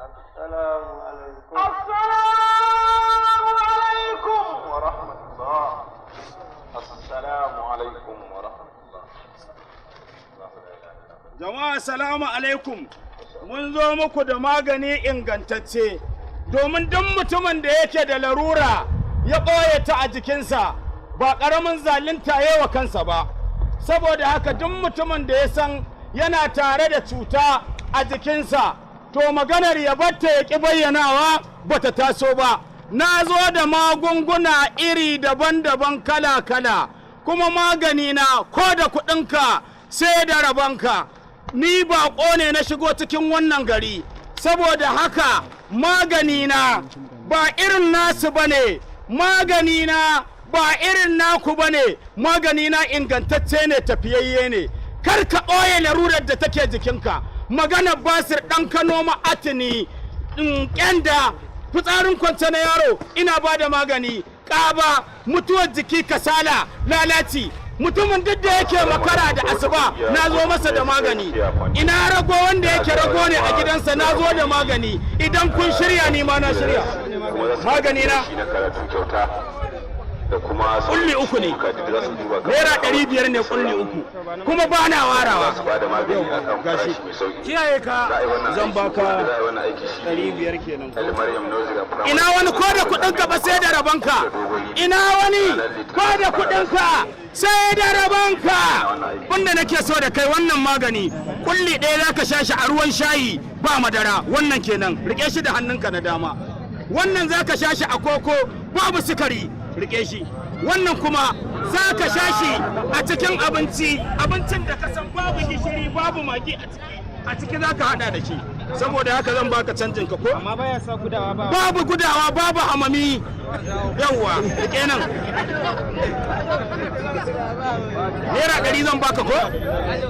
Assalamu alaikum. Assalamu alaikum wa rahmatullah. Assalamu alaikum wa rahmatullah. Jama'a, salamu alaikum. Mun zo muku da magani ingantacce domin duk mutumin da yake da larura ya ɓoye ta a jikinsa, ba ƙaramin zalunta yawa kansa ba. Saboda haka, duk mutumin da ya san yana tare da cuta a jikinsa, to maganar ya batta ya ƙi bayyanawa bata taso ba. Na zo da magunguna iri daban-daban, kala-kala, kuma magani na ko da kuɗinka sai da rabanka. Ni baƙo ne na shigo cikin wannan gari, saboda haka magani na ba irin nasu ba ne, magani na ba irin naku ba ne, magani na ingantacce ne, tafiyayye ne. Kar ka ɓoye larurar da take jikinka. Magana basir, ɗan Kano, ma'atini, ƙyanda, fitsarin kwance na yaro, ina ba da magani, ƙaba, mutuwar jiki, kasala, lalaci. Mutumin duk da yake makara da asuba, na zo masa da magani. Ina rago, wanda yake rago ne a gidansa, na zo da magani. Idan kun shirya, ni ma na shirya. Magani na Shi na karatu kyauta da kuma kulli uku ne, ₦500 ne kulli uku, kuma ba na warawa. Su ba da magani akan farashi mai sauki. Kiyaye ka. Za a yi wannan Zan aiki, baka za a yi wannan aiki shi 500 kenan. El Maryam Nursery and Primary. Ina wani ko da kuɗinka ba sai da rabanka. Ina wani ko da kuɗinka sai da rabanka. Wanda nake so da kai, wannan magani kulli ɗaya za ka sha shi a ruwan shayi ba madara. Wannan kenan, rike shi da hannunka na dama. Wannan za ka sha shi a koko babu sukari, rike shi. Wannan kuma za ka sha shi a cikin abinci, abincin da ka san babu gishiri, babu magi a ciki, a ciki za ka hada da shi. Saboda haka zan baka canjin ka ko. Amma baya sa gudawa ba? Babu gudawa, babu hamami. Yawwa, rike nan, ₦100 zan baka ko.